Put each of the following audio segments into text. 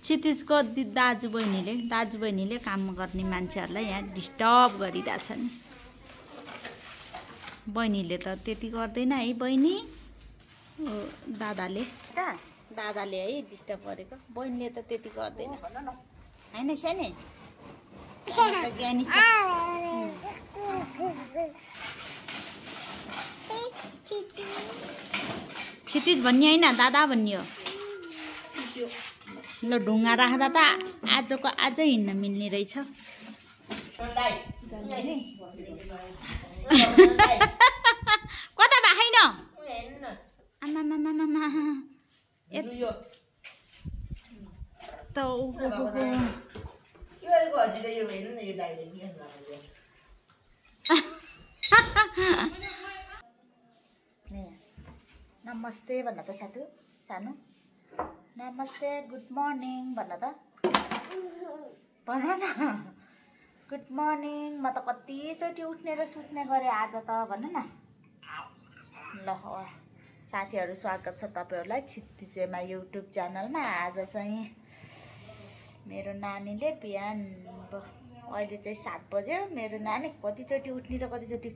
क्षितिजको दाजु बहिनीले काम गर्ने मान्छेहरूलाई यहाँ डिस्टर्ब गरिरहेछन्। बहिनीले त त्यति गर्दैन है बहिनी, दादाले है डिस्टर्ब गरेको। बहिनीले त त्यति गर्दैन हैन सानी? ज्ञानी छ। क्षितिज भन्ने होइन, दादा भन्ने हो। ल ढुङ्गा राख्दा त आजको आजै हिँड्न मिल्ने रहेछ। कता भाइन आमामामामा त नमस्ते भन्न त सानो नमस्ते गुड मर्निङ भन्न त भन न। Good morning. म त कतिचोटि उठ्ने र सुत्ने गरेँ आज त भन न। ल साथीहरू स्वागत छ तपाईँहरूलाई क्षितिजेमा युट्युब च्यानलमा। आज चाहिँ मेरो नानीले बिहान अहिले चाहिँ 7 बज्यो। मेरो नानी कतिचोटि उठ्ने र कतिचोटि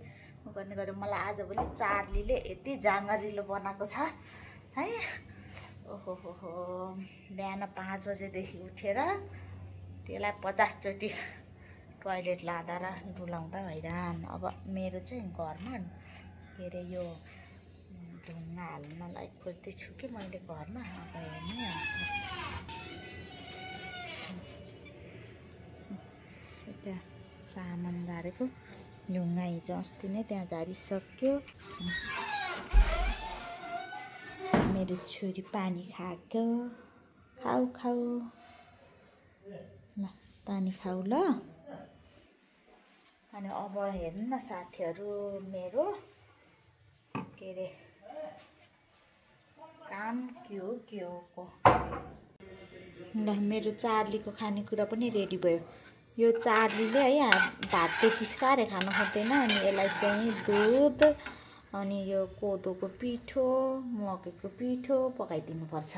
गर्ने गरे। मलाई आजभोलि चार्लीले यति जाँगरिलो बनाएको छ है। ओहो हो बिहान 5 बजेदेखि उठेर त्यसलाई 50 चोटि टोयलेट लाँदा र डुलाउँदा हैरान। अब मेरो चाहिँ घरमा के अरे यो ढुङ्गा हाल्नलाई खोज्दैछु कि मैले घरमा। अब हेर्नु त्यहाँ सामान झारेको ढुङ्गा हिजो अस्ति नै त्यहाँ झारिसक्यो। मेरो छोरी पानी खाएको। खाऊ ल पानी खाऊ ल। अनि अब हेर्नु न साथीहरू मेरो के अरे काम के हो को। ल मेरो चार्लीको खानेकुरा पनि रेडी भयो। यो चार्लीले है भात त्यति साह्रै खानु खोज्दैन। अनि यसलाई चाहिँ दुध अनि यो कोदोको पिठो मकैको पिठो पकाइदिनुपर्छ।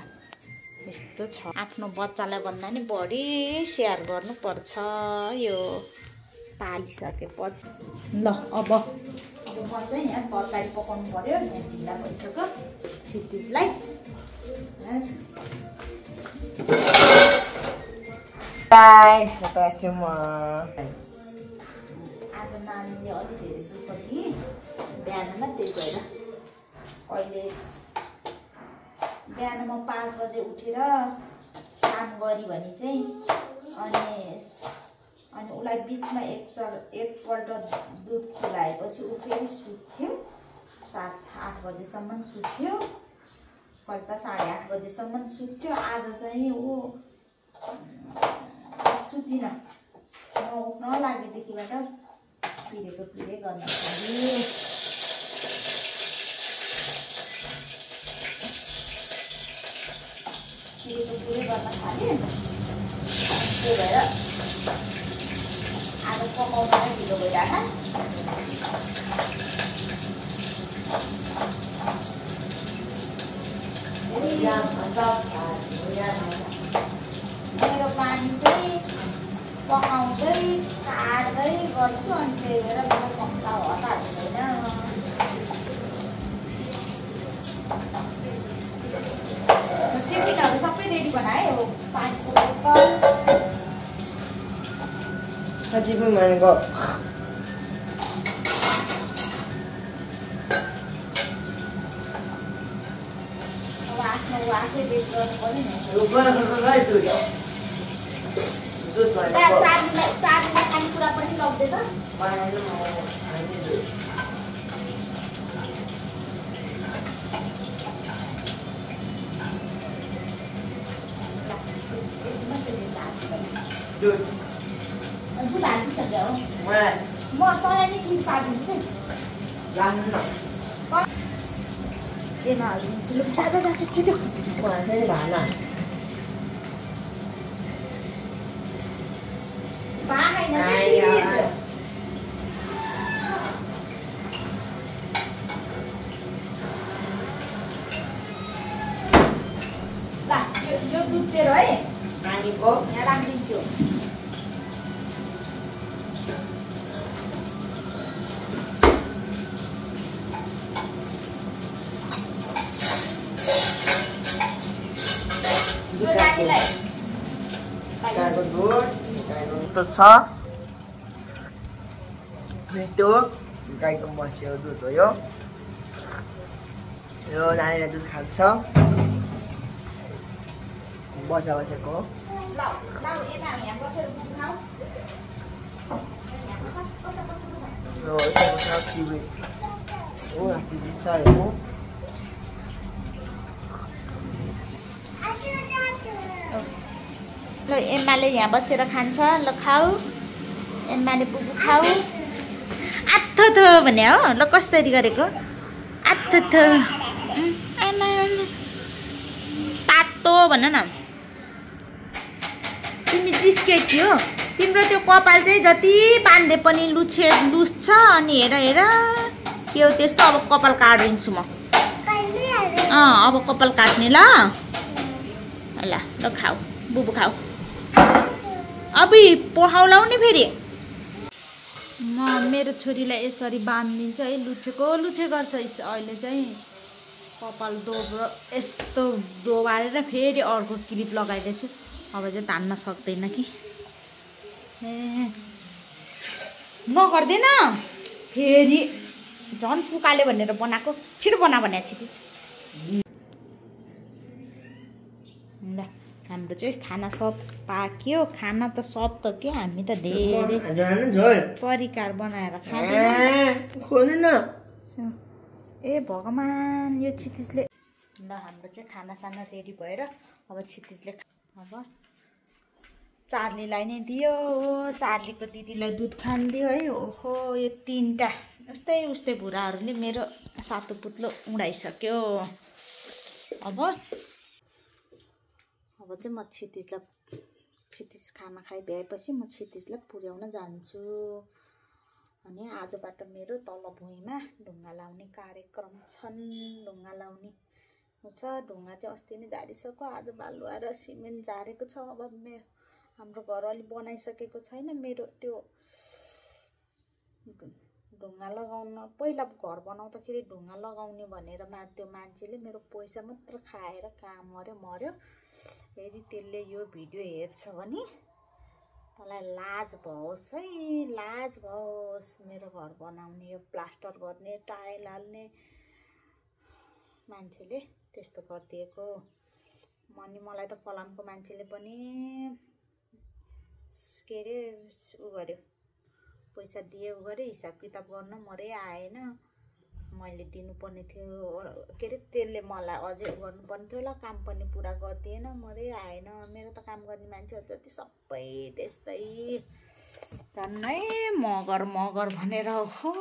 यस्तो छ। आफ्नो बच्चालाई भन्दा नि बढी सेयर गर्नुपर्छ यो पालिसकेपछि। ल अब म चाहिँ यहाँ तरकारी पकाउनु पर्यो। यहाँ ढिला भइसक्यो क्षितिजलाई। आज नानीले अलि धेरै दुध दिए बिहानमा, त्यही भएर अहिले बिहान म 5 बजे उठेर काम गरी भने चाहिँ अनि उसलाई बिचमा एकपल्ट दुध खुलाएपछि ऊ फेरि सुत्थ्यो। 7-8 बजेसम्म सुत्थ्यो। कहिले त 8:30 बजेसम्म सुत्थ्यो। आज चाहिँ ऊ सुतिन। म उठ्न लागेदेखिबाट पिरे गर्न थाल्यो। पिरे गर्न थाल्यो। त्यही भएर आज पकाउन नै ढिलो भइरहेको। मेरो पानी चाहिँ पकाउँदै काट्दै गर्छु। अनि त्यही भएर मेरो पक्का हतार हुँदैन। टिफिनहरू सबै रेडी बनाए हो। पानीको बोतल कति पनि मानेको अब आफ्नो आफै बेच गर्नु पर्यो नि। चार्जीलाई खानेकुरा पनि लग्दैन। दुध हालिसक्यो हो। म तँलाई नै खिर पारिदिन्छु। एमा हालिदिन्छु। लु जान्छ छिटो भाना यो दुध तेरो है। पानीको यहाँ राखिदिन्छु। गाईको दुध गाईको छ मिठो गाईको मस्यो दुध हो यो नानीले दुध खान्छ बसेको ल एम्माले यहाँ बसेर खान्छ। ल खाऊ एम्माले बुबु खाऊ। आत्थो थो भने हो। ल कसरी गरेको आत्थो थो आमा तातो भन न। तिमी जिस्के थियो तिम्रो त्यो कपाल चाहिँ जति बाँधे पनि लुच्छ अनि हेर हेर के हो त्यस्तो। अब कपाल काटिदिन्छु म। अब कपाल काट्ने ल ल खाऊ बुबु खाऊ। अबि पखाउलाउ नि फेरि। म मेरो छोरीलाई यसरी बाँधिदिन्छु है। लुचे गर्छ अहिले चाहिँ कपाल दोब्रो यस्तो दोबारेर फेरि अर्को क्लिप लगाइदिन्छु। अब चाहिँ तान्न सक्दैन कि ए नगर्दैन फेरि झन् पुकाले भनेर बनाएको। छिटो बना भने छिटो। ल हाम्रो चाहिँ खाना सब पाक्यो। खाना त सब त के हामी त धेरै परिकार बनाएर खाँदैन। ए भगवान् यो क्षितिजले। ल हाम्रो चाहिँ खानासाना रेडी भएर अब क्षितिजले अब चार्लीलाई नै दियो। चार्लीको दिदीलाई दुध खान दियो है। ओहो यो तीनटा उस्तै भुराहरूले मेरो सातो पुत्लो उडाइसक्यो। अब चाहिँ म क्षितिज खाना खाइ भ्याएपछि म क्षितिजलाई पुर्याउन जान्छु। अनि आजबाट मेरो तल भुइँमा ढुङ्गा लाउने कार्यक्रम छन्। ढुङ्गा लाउने छ। ढुङ्गा चाहिँ अस्ति नै झारिसक्यो। आज बालुवा र सिमेन्ट झारेको छ। अब हाम्रो घर अलि बनाइसकेको छैन। मेरो त्यो ढुङ्गा लगाउन पहिला घर बनाउँदाखेरि ढुङ्गा लगाउने भनेर त्यो मान्छेले मेरो पैसा मात्र खाएर कहाँ मर्यो। यदि त्यसले यो भिडियो हेर्छ भने तँलाई लाज भओस् है। लाज भओस्। मेरो घर बनाउने यो प्लास्टर गर्ने टाइल हाल्ने मान्छेले त्यस्तो गरिदिएको। मलाई त फलामको मान्छेले पनि के अरे उ गर्यो पैसा दियो गरे हिसाब किताब गर्न मरे आएन। मैले दिनुपर्ने थियो के अरे त्यसले मलाई अझै गर्नुपर्ने थियो होला। काम पनि पुरा गरिदिएन मरे आएन। मेरो त काम गर्ने मान्छेहरू जति सबै त्यस्तै झन्नै मगर भनेर हो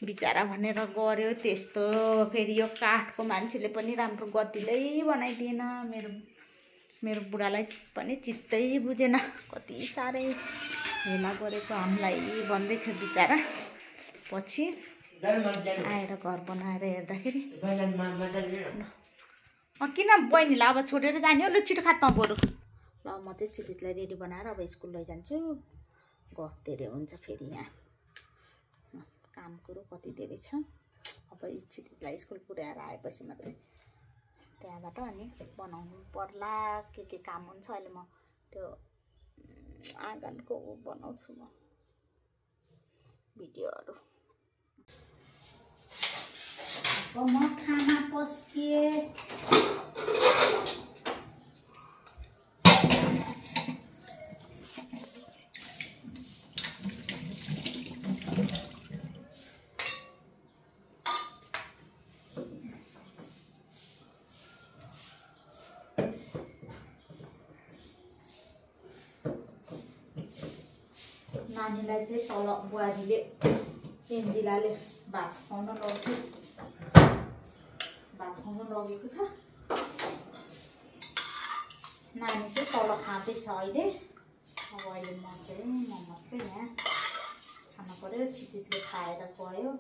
बिचारा भनेर गर्यो त्यस्तो। फेरि यो काठको मान्छेले पनि राम्रो गतिलै बनाइदिएन। मेरो बुढालाई पनि चित्तै बुझेन। कति साह्रै हेला गरेको हामीलाई भन्दै थियो बिचारा। पछि आएर घर बनाएर हेर्दाखेरि किन बहिनीलाई अब छोडेर जाने हो। ल छिटो खा त बरु। ल म चाहिँ क्षितिजलाई रेडी बनाएर अब स्कुल लैजान्छु। गफ धेरै हुन्छ फेरि यहाँ काम कुरो कति धेरै छ। अब क्षितिजलाई स्कुल पुर्याएर आएपछि मात्रै त्यहाँबाट अनि बनाउनु पर्ला। के काम हुन्छ अहिले म त्यो आँगनको बनाउँछु म भिडियोहरू। अब म खाना पस्किए। नानीलाई चाहिँ तल बुहारीले एन्जिलाले भात खुवाउन लगेको छ। नानी चाहिँ तल खाँदैछ अहिले। अब अहिले म मात्रै यहाँ खाना पऱ्यो। क्षितिजले खाएर गयो।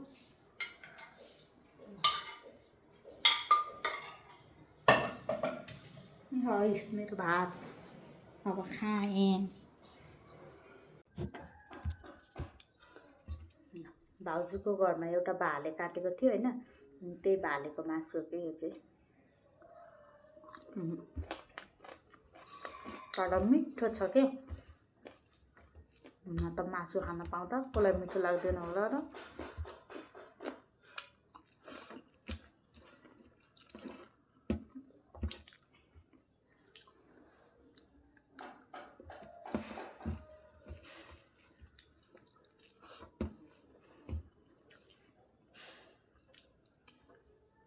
है मेरो भात अब खाएँ। भाउजूको घरमा एउटा भाले काटेको थियो होइन, त्यही भालेको मासु हो कि यो चाहिँ। तर मिठो छ के, त मासु खान पाउँदा कसलाई मिठो लाग्दैन होला र।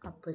Apa?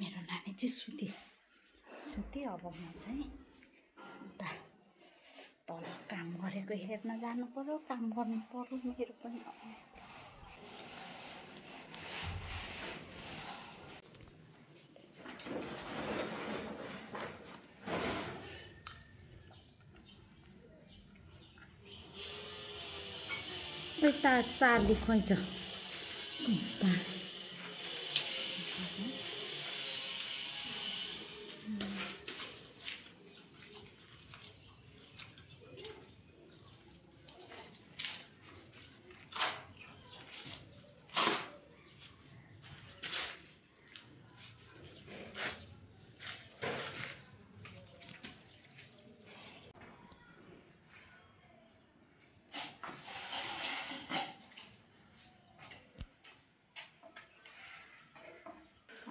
मेरो नानी चाहिँ सुती अब म चाहिँ उता तल काम गरेको हेर्न जानु पर्यो, काम गर्नु पर्यो मेरो पनि। यता चार्ली खोइछ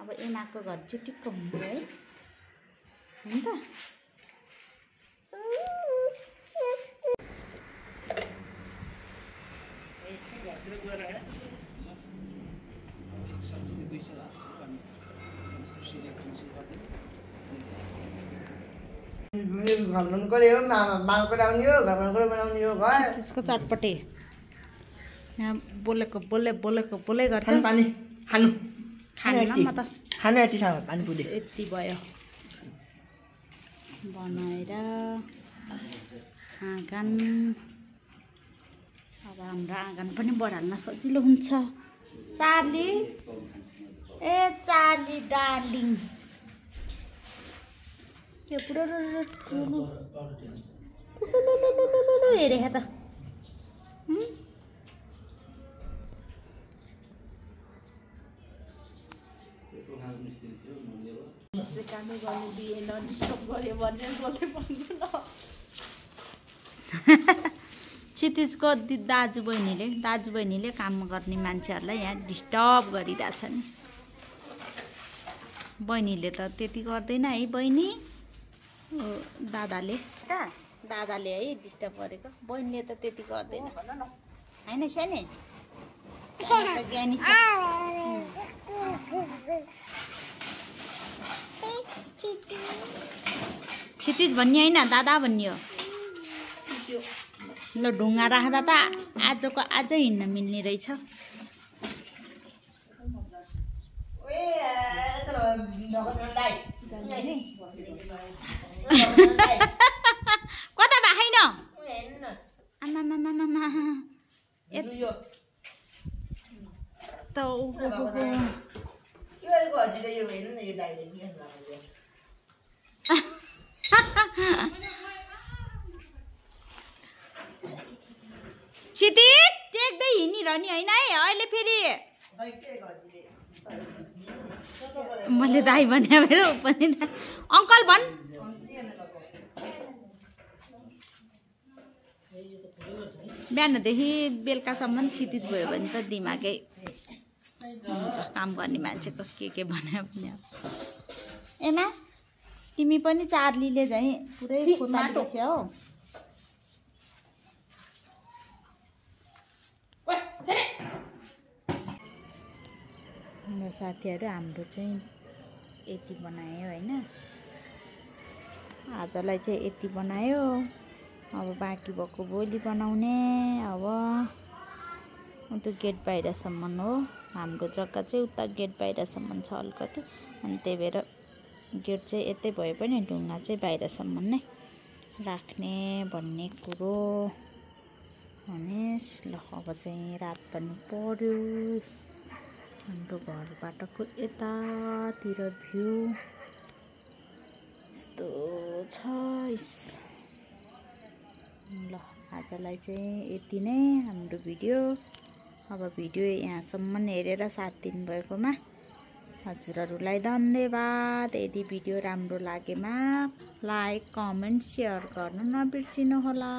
अब एमाको घर चिटिक्क हुन्छ है, होइन त? त्यसको चटपटे यहाँ बोलेको गर्छ। पानी खानु खानु म त खानु यति छ पानी पुग्यो यति भयो बनाएर आँगन। अब हाम्रो आँगन पनि बढाल्न सजिलो हुन्छ। चार्ली, ए चार्ली डार्लिङ, के पुरो हेरेको त कामै गर्नु दिएन, डिस्टर्ब गर्यो भने क्षितिजको दाजुबहिनीले काम गर्ने मान्छेहरूलाई यहाँ डिस्टर्ब गरिरहेछन्। बहिनीले त त्यति गर्दैन है, बहिनी दादाले है डिस्टर्ब गरेको, बहिनीले त त्यति गर्दैन होइन सानो ज्ञानी छ। क्षितिज भन्ने होइन दादा भन्ने हो। ल ढुङ्गा राख्दा त आजको आजै हिँड्न मिल्ने रहेछ। कता भाइन आमामामामा क्षितिज टेक्दै हिँडिरहने होइन है अहिले फेरि मैले दाइ भने मेरो पनि अङ्कल भन्। बिहानदेखि बेलुकासम्म क्षितिज भयो भने त दिमागै हुन्छ काम गर्ने मान्छेको के भने पनि। एमा तिमी पनि चार्लीले चाहिँ पुरै खोताली बस्या हो। साथीहरू हाम्रो चाहिँ यति बनायो होइन, आजलाई चाहिँ यति बनायो। अब बाँकी भएको भोलि बनाउने। अब उता गेट बाहिरसम्म हो, हाम्रो जग्गा चाहिँ उता गेट बाहिरसम्म छ अलिकति, अनि त्यही भएर गेट चाहिँ यतै भए पनि ढुङ्गा चाहिँ बाहिरसम्म नै राख्ने भन्ने कुरो भनेस्। ल अब चाहिँ रात पनि पर्यो। हाम्रो घरबाटको यतातिर भ्यू यस्तो छ। ल आजलाई चाहिँ यति नै हाम्रो भिडियो। अब भिडियो यहाँसम्म हेरेर साथ दिनुभएकोमा हजुरहरूलाई धन्यवाद। यदि भिडियो राम्रो लागेमा लाइक कमेन्ट सेयर गर्नु नबिर्सिनु होला।